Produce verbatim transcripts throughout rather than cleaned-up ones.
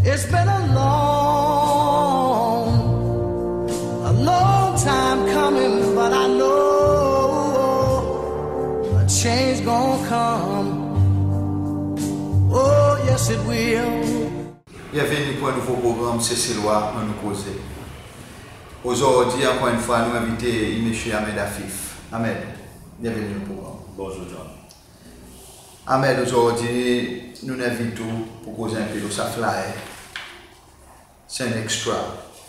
It's been a long, a long time coming, but I know a change gonna come. Oh, yes, it will. Byenveni pour en nouvo progranm Seselwa Annou Koze. Ozordi, ankor en fwa, nou envite Msye Ahmed Afif. Ahmed, byenveni lo progranm. Bonzour, John. Ahmed, ozordi nou'n envit ou pour koz en pe lo sa flyer. Sa en ekstra.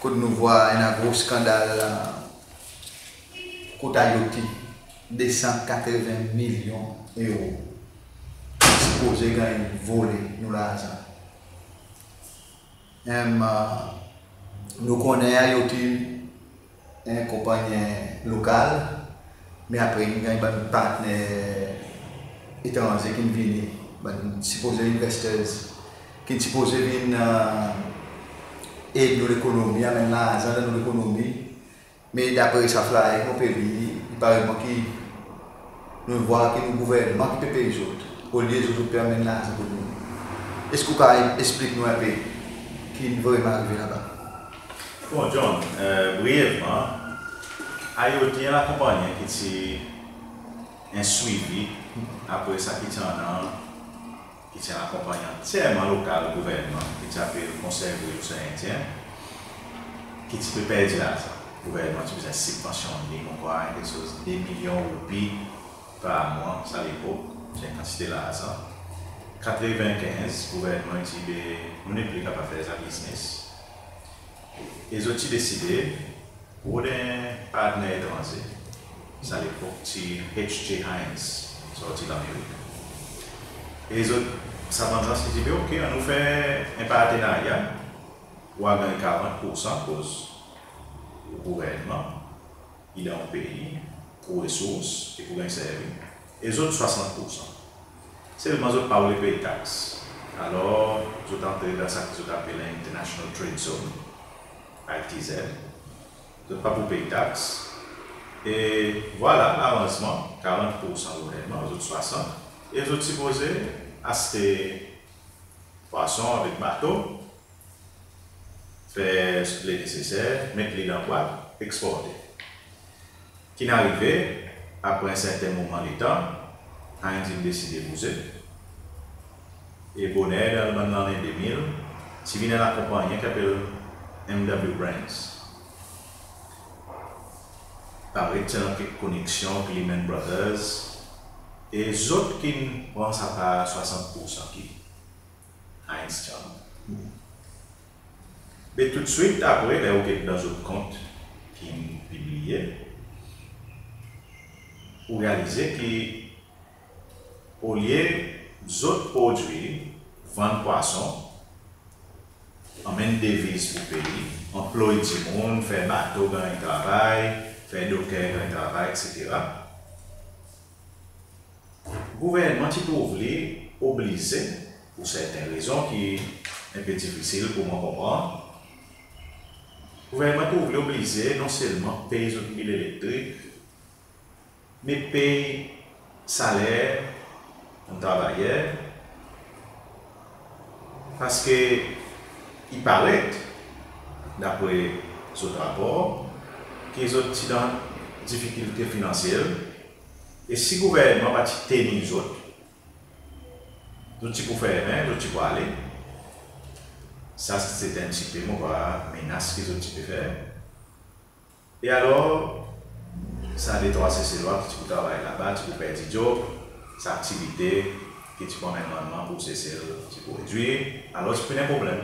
Kot nou vwar en gro skandal kot IOT, de san katreven milyon euro sipoze ganny vole nou larzan. Em, nou konnen IOT en konpannyen lokal, me apre in ganny bann partner etranze ki'n vini, bann sipoze investors, ki'n sipoze vin ed nou lekonomi, anmenn larzan dan nou lekonomi. Me dapre sa flyer mon pe lir, i paret mwan ki nou vwar ki nou gouvernman ki pe pey zot, olye zot, zot pe anmenn larzan kot nou. Eski ou kapab eksplik nou en pe ki'n vreman arive laba? Bon, John, e, briyevman, IOT en lakonpannyen ki ti en swivi apre sa ki ti annan, ki ti en lakonpannyen antyerman lokal gouvernman, ki ti apel Conseil Rural Océan Indien, ki ti pe perdi larzan. Gouvernman ti bezwen sibvansyon li, mon krwar, keksoz de milyon roupi par mwan sa lepok, ti en kantite larzan. Katreven-kenz, gouvernman ti dir, be, nou nepli kapab fer sa biznes. E zot ti deside rod en partner etranze. Sa lepok ti H J Heinz, sorti Lanmerik. E zot, sa bann zans ti dir, be, ok, annou fer en partenarya, ou a ganny karant poursan, akoz ou gouvernman, i dan ou pei, ou resours, e pou ganny servi. E zot swasant poursan. Selman zot pa oule pey taks. Alor, zot antre dan sa ki zot apel International Trade Zone, I T Z. Zot pa pou pey taks. E vwala, laranzman, karant poursan gouvernman, zot swasant. E zot sipoze aste pwason avek bato, fer le neseser, met li dan bwat, eksporte. Ki'n arive, apre en serten moman letan, Heinz in deside bouze. E boner dan bann lannen de mil, ti vin en lakonpannyen ki apel M W Brands. Paret ti annan kek koneksyon ek Lehman Brothers, e zot ki'n pran sa par swasant poursan ki Heinz ti annan. Me toudswit apre, ler ou get dan zot kont ki'n pibliye, ou realize ki olye zot prodwir, vann pwason, anmenn deviz pour pei, anplway dimoun, fer bato ganny travay, fer doker ganny travay, etsetera. Gouvernman ti trouv li oblize, pour serten rezon ki en pe difisil pour mwan konpran, gouvernman trouv li oblize non selman pey zot bil elektrik, me pey saler bann travayer, parski i paret, dapre zot rapor, ki zot ti dan difikilte finansyel, e si gouvernman pa ti tenir zot, zot ti pou fermen, zot ti pou ale. Sa se ti en pti pe, mon krwar, menas ki zot ti pe fer. E alor, sa detrwa Seselwa ki ti pou travay laba ti pou perdi dyob, sa aktivite ki ti pou anmenn rannman pour Sesel ti pou redwir, alor ti pou vin en problenm.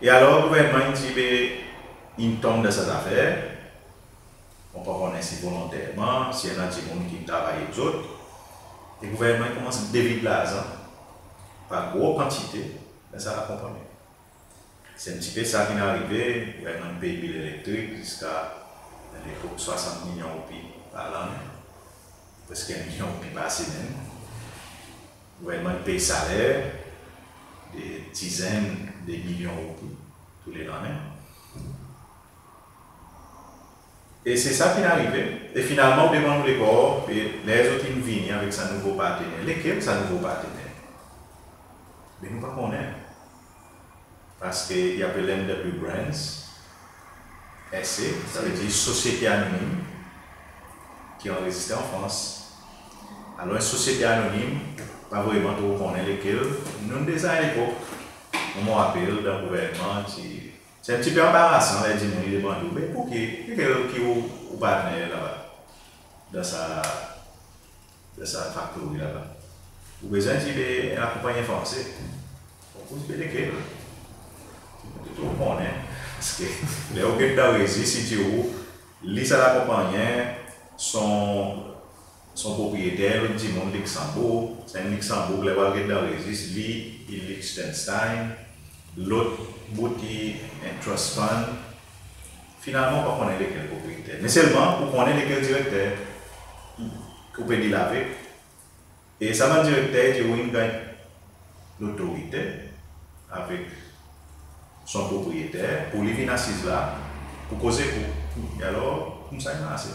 E alor gouvernman in dir, be, in tonm dan sa zafer, mon pa konnen si volonterman, si i annan dimoun ki'n travay ek zot, e gouvernman in konmans devid larzan par gro kantite dan sa lakonpannyen. Se en pti pe sa ki'n arive, gouvernman in pey bil elektrik ziska, dan lepok, swasant milyon roupi par lannen, preski en milyon roupi par semenn. Gouvernman in pey saler de dizenn de milyon roupi tou le lannen. E se sa ki'n arive. E finalman, ou demann ou lekor, e ler zot in vini avek sa nouvo partner. Lekel sa nouvo partner? Be nou pa konnen. Parski i apel NW Brands S A, savedir sosyete anonim ki anrezistre an Frans. Alor, en sosyete anonim, pa vreman tro konnen lekel. Nou'n deza en lepok, mon rapel dan gouvernman, ti, se en pti pe anbarasan ler dimoun i demann ou, be pouki, lekel ki ou, ou partner laba, dan sa dan sa faktori laba. Ou bezwen dir be en lakonpannyen franse. Ou dir be lekel? Ou konnen, parski ler ou get dan rezis, i dir ou, li sa lakonpannyen, son, son propriyeter lot dimoun Luxembourg, se en Luxembourg, ler ou al get dan rezis, li i Liechtenstein, lot bout i en trust fund. Finalman, ou pa konnen lekel propriyeter. Me selman, ou konnen lekel direkter ki ou pe deal avek. E sa bann direkter i dir ou in ganny lotorite avek son propriyeter pour li vin asiz la pour koz ek ou. E alor, koumsa i marse.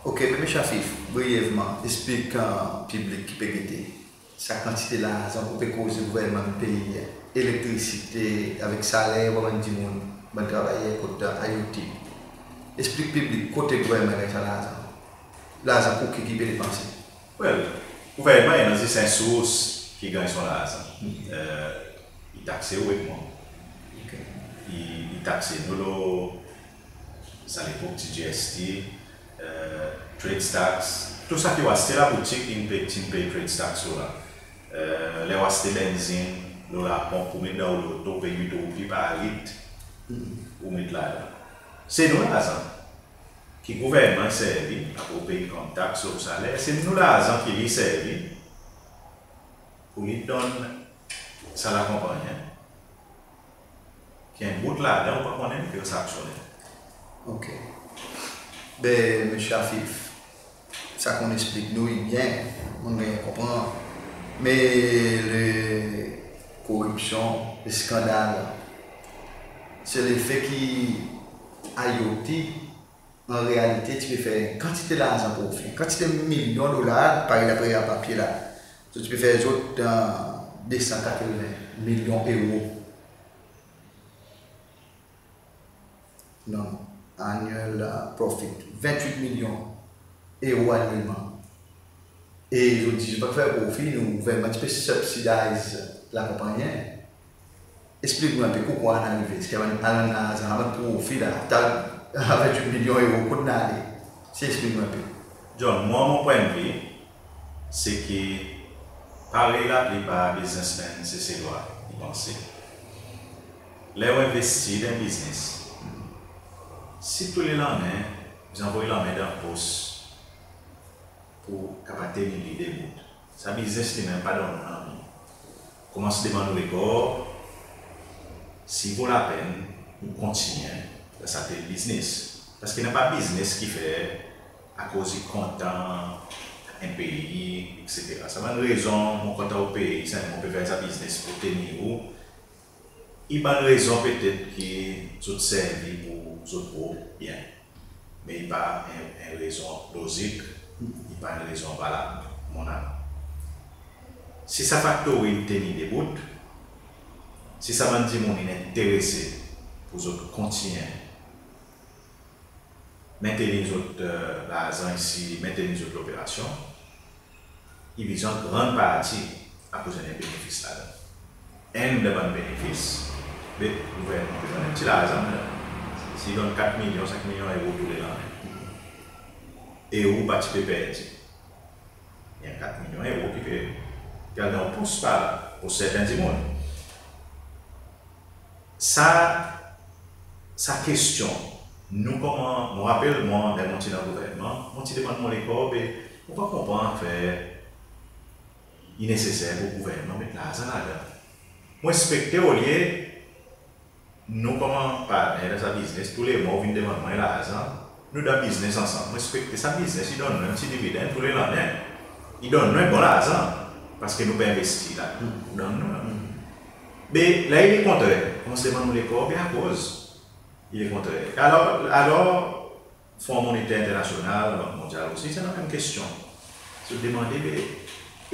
Ok, be Msye Afif, briyevman, eksplik piblik ki pe gete sa kantite larzan ki ou pe koze gouvernman pei, elektrisite, avek saler bann dimoun, bann travayer kot I O T. Eksplik piblik kote gouvernman ganny sa larzan. Larzan pour ki ki pe depanse? Well, gouvernman i annan zis en sours ki ganny son larzan. E, i takse ou ek mwan. Ok. I, i takse nou lo sa lepok ti G S T, e, trade tax, tou sa ki ou aste laboutik, in pey, ti'n pey trade tax lo la. E, ler ou aste benzin lo laponp, ou met dan ou loto, ou pey uit roupi par lit, ou met ladan. Se nou larzan ki gouvernman i servi, apre ou pey income tax lo ou saler, se nou larzan ki li i servi pour li donn sa lakonpannyen, ki en bout ladan ou pa konnen ki sa aksyoner. Ok. Be, Msye Afif, sa ki ou'n eksplik nou i byen, mon ganny konpran. Me le koripsyon, le skandal, se lefe ki I O T an realite ti pe fer kantite larzan profi, kantite milyon dolar, parey dapre sa papye la. Zot ti pe fer zot, e, de san katreven milyon euro. Non, annual, e, profit, vennwit milyon euro anyelman. E zot dir zot pa fer profi, nou, gouvernman ti pe subsidize lakonpannyen. Eksplik nou en pe ki ou krwar in arive, eski i annan larzan, annan profi la, ta avek vennwit milyon euro, kot in ale? Si eksplik nou en pe. John, mwan, mon pwennvi, se ki parey laplipar biznesmenn Seselwa i panse, ler ou envestir dan biznes, si tou le lannen ou anvoy lanmen dan pos pour kapab tenir li debout, sa biznes li menm pa donn ou nanryen. Konmans demann ou lekor si i vo lapenn ou kontinyen dan sa tel biznes. Parski napa biznes ki fer akoz i kontan en pei, etsetera. Sa bann rezon, mon kontan ou pei, selman ou pe fer sa biznes pour tenir ou, i bann rezon petet ki zot servi pour zot prop byen, me i pa en, en rezon lozik, i pa en rezon valab, mon avi. Si sa faktori in tenir debout, si sa bann dimoun in enterese pour zot kontinyen mentenir zot, e, larzan isi, mentenir zot loperasyon, i bezwen gran parti akoz i annan benefis ladan. Enn dan bann benefis, be gouvernman pe donn en pti larzan ladan. Si i donn kat milyon, senk milyon euro tou le lannen, e ou pa ti pe perdi. I annan kat milyon euro ki pe, ki al dan pos par, pour serten dimoun. Sa, sa kestyon, nou konman, mon rapel mwan, ler mon ti dan gouvernman, mon ti demann mon lekor, be mon pa konpran fer i neseser pour gouvernman met larzan ladan. Mon ekspekte olye nou konman partner dan sa biznes, tou le mwan ou vin demann mwan larzan, nou dan biznes ansanm, mon ekspekte sa biznes i donn mwan en pti dividenn tou le lannen. I donn mwan en bon larzan, parski nou pe envestir la, i donn mwan. Be la i lekontrer, mon demann mon lekor, be akoz i lekontrer? Alor, alor, Fon Monneter Enternasyonal, Bank Mondyal osi, se menm kestyon. Zot demande, be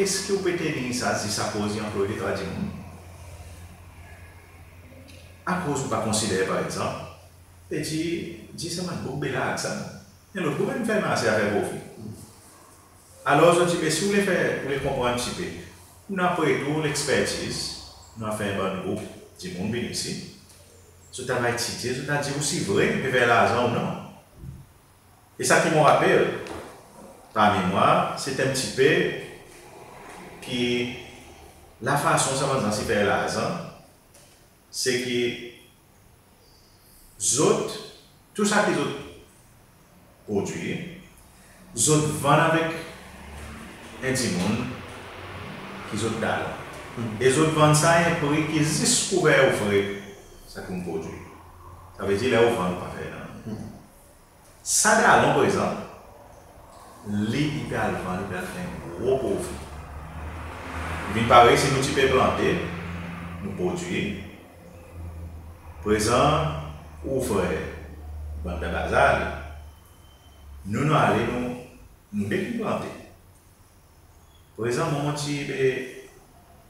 eski ou pe tenir sa zis akoz i anploy detrwa dimoun? Akoz ou pa konsider, par egzanp, e dir, dir sa bann boug be la avek sa, en lot boug i fer marse, i fer profi. Alor zot ti pe, si ou le fer, ou le konpran en pti pe, nou apre tou lekspertiz, nou a fer bann group dimoun vin isi, zot ava etidye, zot a dir ou si vre i pe fer larzan ou non. E sa ki mon rapel, par memwar, se ti en pti pe ki lafason sa bann zans i fer larzan, se ki zot, tou sa ki zot prodwir, zot vann avek en dimoun ki zot dalon. E zot vann sa en pri ki zis kouver ou fre sa ki ou'n prodwir. Savedir ler ou vann ou pa fer nanryen. Sa dalon prezan, li i pe al vann, i pe al fer en gro profi. I vin parey si nou ti pe plante, nou prodwir. Prezan ou fre vann dan bazar li. Nou, nou ale, nou, nou de ki plante. Prezan mon, mon dir be,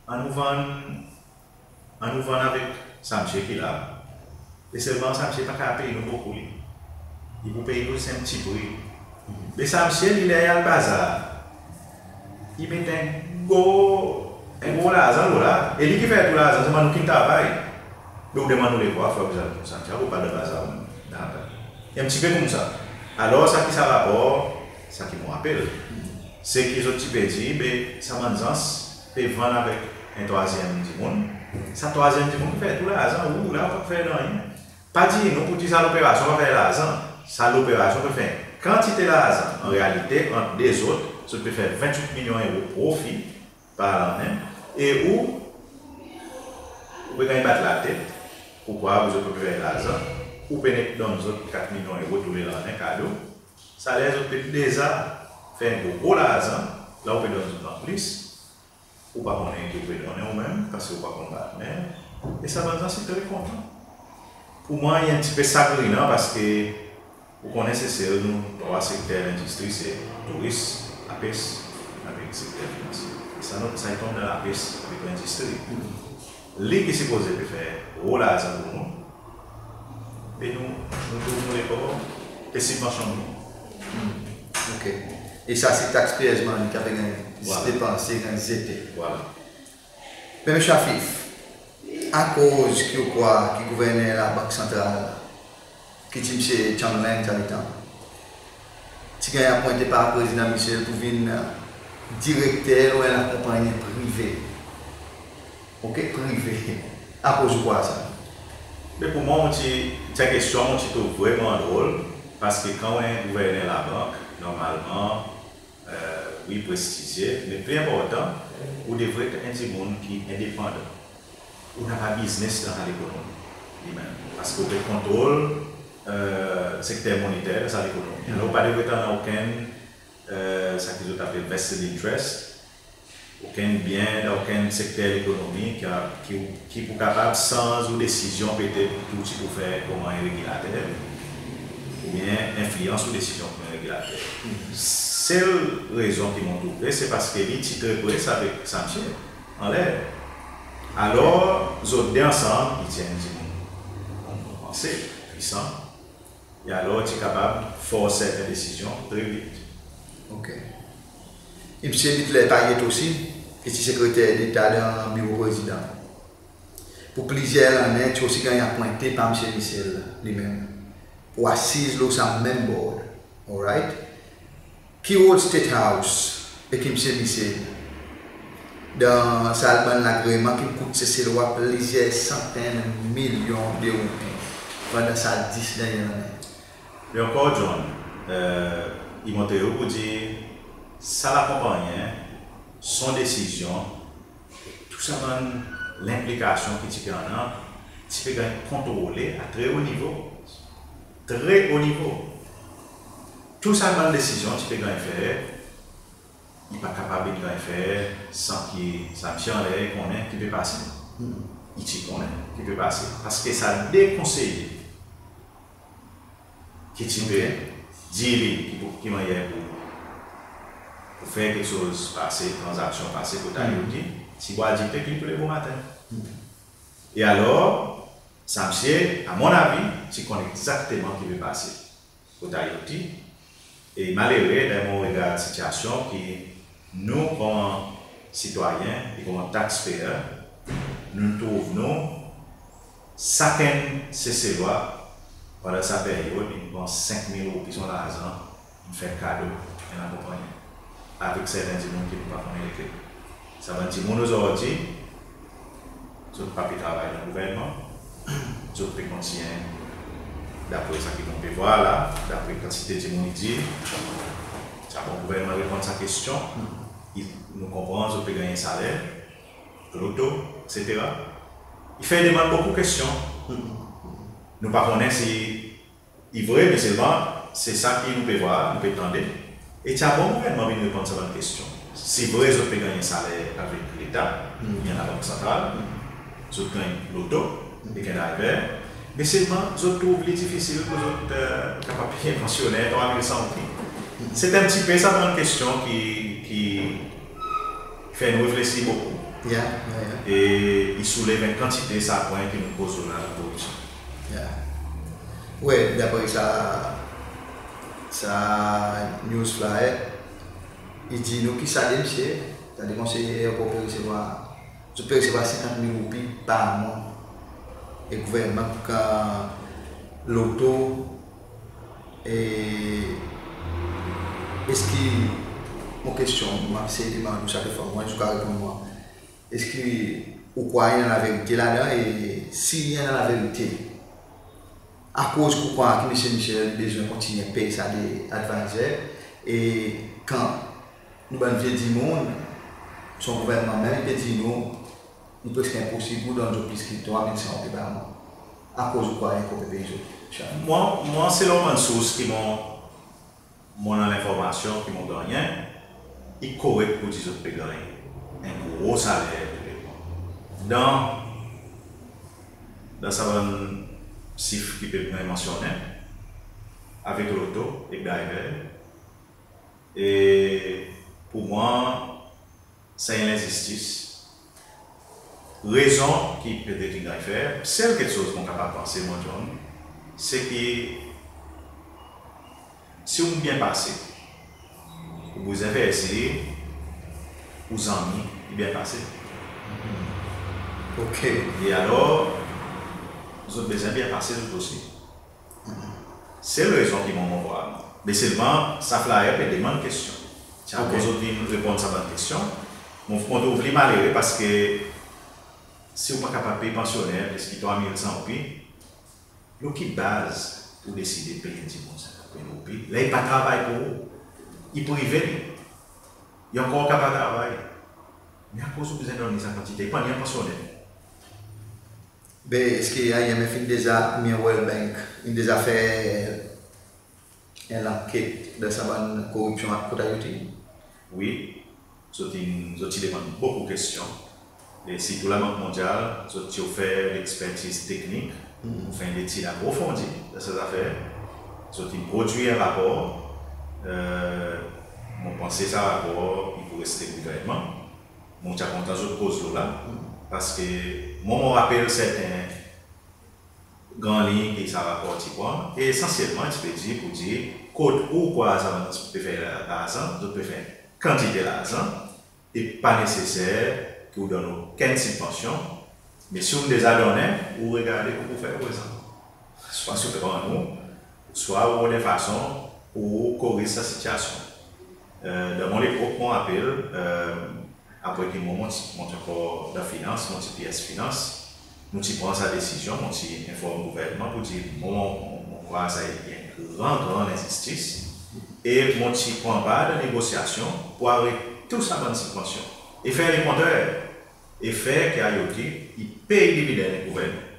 annou vann, annou vann avek sa msye ki la. E selman sa msye pa kapab pey nou bokou li. I pou pey nou zis en pti pri. Be sa msye li, ler i al bazar, i met en gro, en gro larzan lo la. E li ki fer tou larzan, selman nou ki'n travay. Be ou demann ou lekor, fwa ou al, sa msye, ou pa dan bazar ou menm. Dakor. En pti pe koumsa. Alor sa ki sa rapor, sa ki mon rapel, se ki zot ti pe dir be sa bann zans pe vann avek en trwazyenm dimoun. Sa trwazyenm dimoun ki fer tou larzan, ou la ou pa fer nanryen. Pa dir nou pour dir sa loperasyon pa fer larzan. Sa loperasyon pe fer kantite larzan. An realite, ant de zot, zot pe fer ventwit milyon euro profi par lannen. E ou, ou pe ganny bat latet. Poukwa zot pe fer larzan? Ou pe nek donn zot kat milyon euro tou le lannen kado. Sa ler zot pe deza fer gro, gro larzan, la ou pe donn zot an plis. Ou pa konnen ki ou pe donnen ou menm, paske ou pa konn bat. Me, e sa bann zans i tre kontan. Pour mwan, i en pti pe sagrinan, paske ou konnen Sesel, nou trwa sekter lendistri, se touris, lapes, avek sekter finansye. E sa nou, sa i tonm dan lapes avek lendistri. Li ki sipoze pe fer gro larzan pour nou, be nou, nou trouv nou lekor pe sibvansyonn nou. OK. E sa se taxpayers money ki pe ganny depanse, ganny zete. Vwala. Me Msye Afif, akoz ki ou krwar ki gouverner Labank Santral, ki ti Msye Chang Leng sa letan, ti ganny apwente par Prezidan Michel pour vin direkter lo en lakonpannyen prive? OK, prive. Akoz ou krwar sa? Me pour mwan, mon ti, sa kestyon mon ti trouv vreman drol, paske kan ou en gouverner labank, normalman, wi, prestizye, me pli enportan, ou devret en dimoun ki endepandan. Ou napa biznes dan sa lekonomi li menm, paske ou pe kontrol sekter monneter dan sa lekonomi. Alor ou pa devret annan okenn, sa ki zot apel vested interest, okenn byen dan okenn sekter lekonomi ki, ki, ki pou kapab sanz ou desizyon petet ki ou ti pou fer konman en regilater, oubyen enfliyans ou desizyon konman en regilater. Sel rezon ki mon trouve, se paske li ti tre pres avek sa msye anler. Alor zot de ansanm, i ti en dimoun, mon panse, pwisan. E alor ti kapab fors serten desizyon tre vit. OK. E Msye Michelet Payet osi, ki ti sekreter deta dan biro Prezidan, pour plizyer lannen ti osi ganny apwente par Msye Michel li menm pour asiz lo sa menm board. Alright? Ki rol State House ek Msye Michel dan sa bann lagreman ki'n kout Seselwa plizyer santenn milyon de roupi pandan sa dis dernyen lannen? Be ankor, John, i montre ou pour dir sa lakonpannyen, son desizyon, tou sa bann lenplikasyon ki ti pe annan, ti pe ganny kontrole a tre o nivo. Tre o nivo. Tou sa bann desizyon ti pe ganny fer, i pa kapab vin ganny fer san ki sa msye anler i konnen ki pe pase. I ti konnen ki pe pase. Paske sa de konseye ki ti pe dir li ki, ki mannyer pour, pour fer keksoz pase, tranzaksyon pase kot Ayodi, ti bwar dife ki li tou le bomaten. E alor, Sa msye, a mon avi, ti konn egzakteman ki pe pase kot IOT. E malere, dan mon regard sitiasyon, ki nou konman sitwayen e konman taxpayer, nou trouv nou, sakenn Seselwa, pandan sa peryod, in pran senk mil roupi son larzan, in fer kado en lakonpannyen, avek serten dimoun ki nou pa konnen lekel. Sa bann dimoun ozordi, zot pa pe travay dan gouvernman, zot pe kontinyen, dapre sa ki mon pe vwar la, dapre kantite dimoun i dir, sa bon gouvernman reponn sa kestyon, i, nou konpran zot pe ganny saler, loto, etsetera. I fer demann bokou kestyon. Nou pa konnen si i vre, me selman se sa ki nou pe vwar, nou pe tande. E ti a bon gouvernman vin reponn sa bann kestyon. Se vre zot pe ganny saler avek Leta, oubyen Labank Santral, zot ganny loto, avek en drayver, me selman zot trouv li difisil pour zot, e, kapab pey en pansyoner trwa mil san roupi. Se en pti pe sa bann kestyon ki, ki fer nou reflesir bokou. Ya, ya, ya. E i soulev en kantite sa pwen ki nou koz lo la, koripsyon. Ya. Wi, dapre sa, sa news flyer, i dir nou ki sa de msye, sa de konseye ankor pe resevwar, zot pe resevwar senkant mil roupi par mwan. E gouvernman ki ganny loto, e eski, mon kestyon, mon sey demann ou sa ki fer mwan, zis ou reponn mwan. Eski ou krwar i annan laverite ladan, e si i annan laverite, akoz ou krwar ki Msye Michel i bezwen kontinyen pey sa de advisor, e kan nou bann vye dimoun, son gouvernman menm i pe dir nou, i preski enposib pour donn zot plis ki trwa mil san roupi par mwan. Akoz ou krwar i ankor pe pey zot? Mwan, mwan selon bann sours ki mon, mon annan lenformasyon ki mon gannyen, i korek pour dir zot pe ganny en gro saler tou le mwan. Dan, dan sa bann sif ki pe ganny mansyonnen, avek loto e drayver, e pour mwan, sa en lenzistis. Rezon ki petet in ganny fer, sel keksoz mon kapab panse, mon John, se ki si ou byen pase, ou bezwen fer sir ou zanmi i byen pase. OK. E alor, zot bezwen byen pase zot osi. Sel rezon ki mwan mon vwar. Me selman, sa flyer pe demann kestyon. Ti a, OK, akoz zot vin reponn sa bann kestyon. Mon, mon trouv li malere, paski si ou pa kapab pey pansyoner plis ki trwa mil san roupi, lo ki baz ou deside pey en dimoun senkant mil roupi, ler i pa travay pour ou, i prive li, i ankor kapab travay. Me akoz ou bezwen donn li sa kantite, i pa ni en pansyoner. Be, eski IMF in deza, oubyen World Bank, in deza fer en lanket dan sa bann koripsyon kot IOT? Wi, zot in, zot ti demann bokou kestyon. E sirtou Labank Mondyal, zot ti ofer lekspertiz teknik pour fer en letid aprofondi dan sa zafer. Zot in prodwir en rapor. E, mon panse sa rapor i pou reste gouvernman. Mon ti a kontan zot koz lo la, paski mwan, mon rapel serten gran liny ki sa rapor ti pran, e esansyelman, ti pe dir pour dir kot ou krwar sa bann pe fer larzan, zot pe fer kantite larzan, e pa neseser ki ou donn okenn sibvansyon, me si ou'n deza donnen, ou regarde ki ou pou fer prezan. Swa ou pran nou, swa ou rod en fason pour ou koriz sa sitiasyon. E, dan mon lepok, mon rapel, e, apre ki mwan, mon ti, mon ti ankor dan finans, mon ti PS Finans, nou ti pran sa desizyon, mon ti enform gouvernman pour dir, mon, mon, mon krwar sa i en gran, gran lenzistis, e mon ti pran par dan negosyasyon pour aret tou sa bann sibvansyon, e fer lekontrer, e fer ki IOT i pey dividenn gouvernman.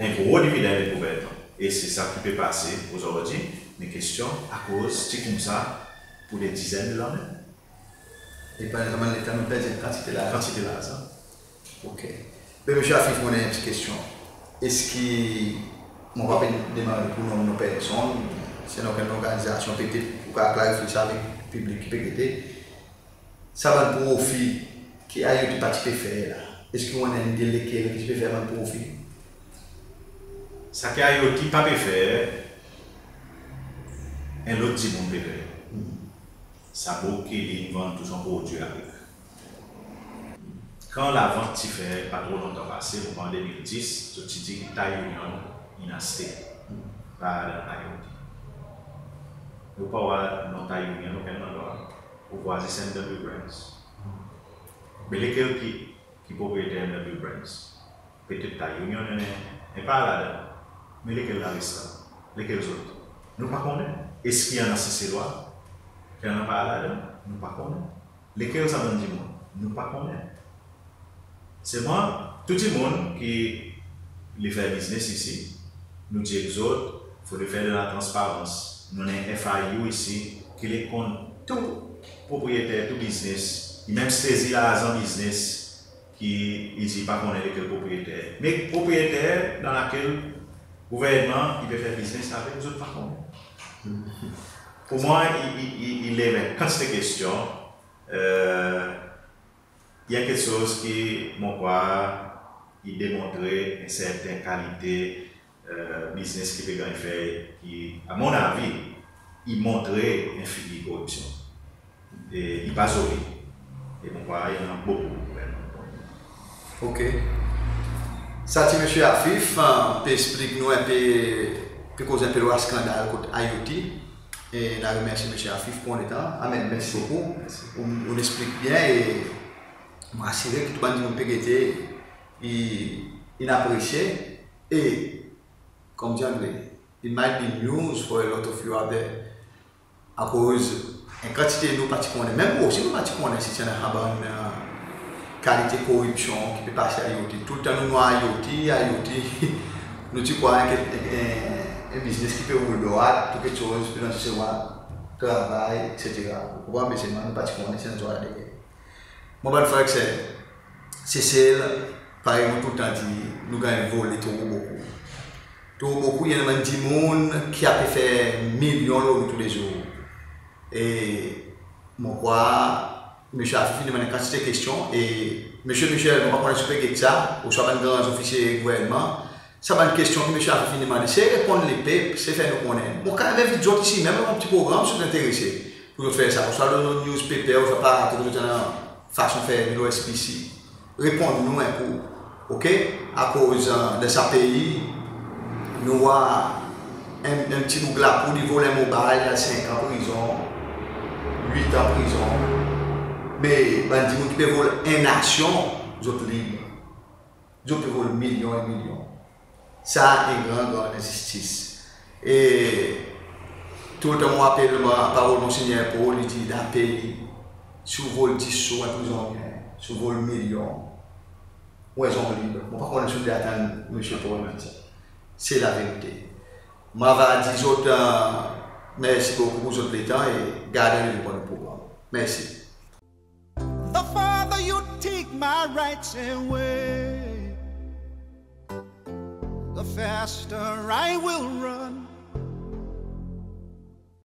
En gro dividenn gouvernman. E se sa ki pe pase ozordi, me kestyon, akoz ti koumsa pour de dizenn de lannen? E pandan sa bann letan, nou perdi en kantite larzan. Kantite larzan. OK. Be, Msye Afif, mon annan en pti kestyon. Eski, mon pa pe demann pour nonm personn, si annan okenn lorganizasyon, petet ou kapab klarifye sa avek piblik ki pe gete. Sa bann profi ki IOT pa ti pe fer la, eski ou annan en lide lekel ki ti pe fer bann profi? Sa ki IOT pa pe fer, en lot dimoun pe fer. Sa boug ki li in vann tou son prodwi avek. Kan lavant ti fer pa tro lontan pase, mon krwar de mil dis, zot ti dir ki Thai Union in aste par IOT. Ou pa war non Thai Union okenn landrwa, ou war zis NW Brands. Me lekel ki, ki propriyeter NW Brands? Petet Thai Union, en, en par ladan. Me lekel larestan? Lekel zot? Nou pa konnen. Eski i annan Seselwa ki annan par ladan? Nou pa konnen. Lekel sa bann dimoun? Nou pa konnen. Selman, tou dimoun ki le fer biznes isi, nou dir ek zot, fodre fer dan latransparans. Nou annan en FIU isi ki le konn tou propriyeter tou biznes. I menm sezi larzan biznes ki i dir pa konnen lekel propriyeter. Me propriyeter dan lakel gouvernman i pe fer biznes avek, zot pa konnen. Pour mwan, i, i, i, i lev en kantite kestyon. E, i en keksoz ki mon krwar i demontre en serten kalite, e, biznes ki pe ganny fer, ki, a mon avi, i montre en figir koripsyon. E i pa zoli. E mon krwar i annan bokou gouvernman. OK. Sa ti Msye Afif, e, pe eksplik nou en pe, pe koz en pe lo sa skandal kot IOT. E nou remersye Msye Afif pour letan. Amen, mersi bokou. Mersi. Ou, ou eksplik byen e mon asire ki tou bann dimoun pe gete, i, in apresye. E, konman dir angle, it might be news for a lot of you out there. Akoz en kantite nou pa ti konnen, menm nou osi nou pa ti konnen si ti annan sa bann, e, kalite koripsyon ki pe pase IOT. Toultan nou war IOT, IOT, nou ti krwar en, en, en biznes ki pe roul drwat, tou keksoz pe dan Seselwa, travay, etsetera. Ou konpran? Me selman nou pa ti konnen si annan zot deryer. Mon bann frer ek ser, Sesel, parey mon toultan dir, nou ganny vole tro bokou. Tro bokou, i annan bann dimoun ki a pe fer milyon lo nou toulezour. E mon krwar Msye Afif in demann en kantite kestyon e Msye Michel, mon pa konnen si ou pe get sa, ouswa bann gran zofisye gouvernman, sa bann kestyon ki Msye Afif in demande, se reponn lepep, se fer nou konnen. Mon kapab envit zot isi menm lo mon pti progranm si zot enterese pour zot fer sa, ouswa lo nou newspaper, ouswa partou kot zot annan fason fer lo SPC. Reponn nou en kou, OK? Akoz, e, dan sa pei, nou war en, en pti boug lapoud i vol en mobile, i al senk an prizon, wit an prizon. Me bann dimoun ki pe vol en nasyon, zot lib. Zot pe vol milyon e milyon. Sa en gran, gran lenzistis. E toultan mon rapel mwan parol Monsenyer Paul, i dir dan pei, si ou vol dis sou, en prizonnyen, si ou vol milyon, ou en zonm lib. Mon pa konnen si ou pe atann Msye Paul dir sa. Se laverite. Mon ava dir zot, e, mersi bokou pour zot letan e gard annan nou bann progranm. Mersi. The farther you take my rights away, the faster I will run.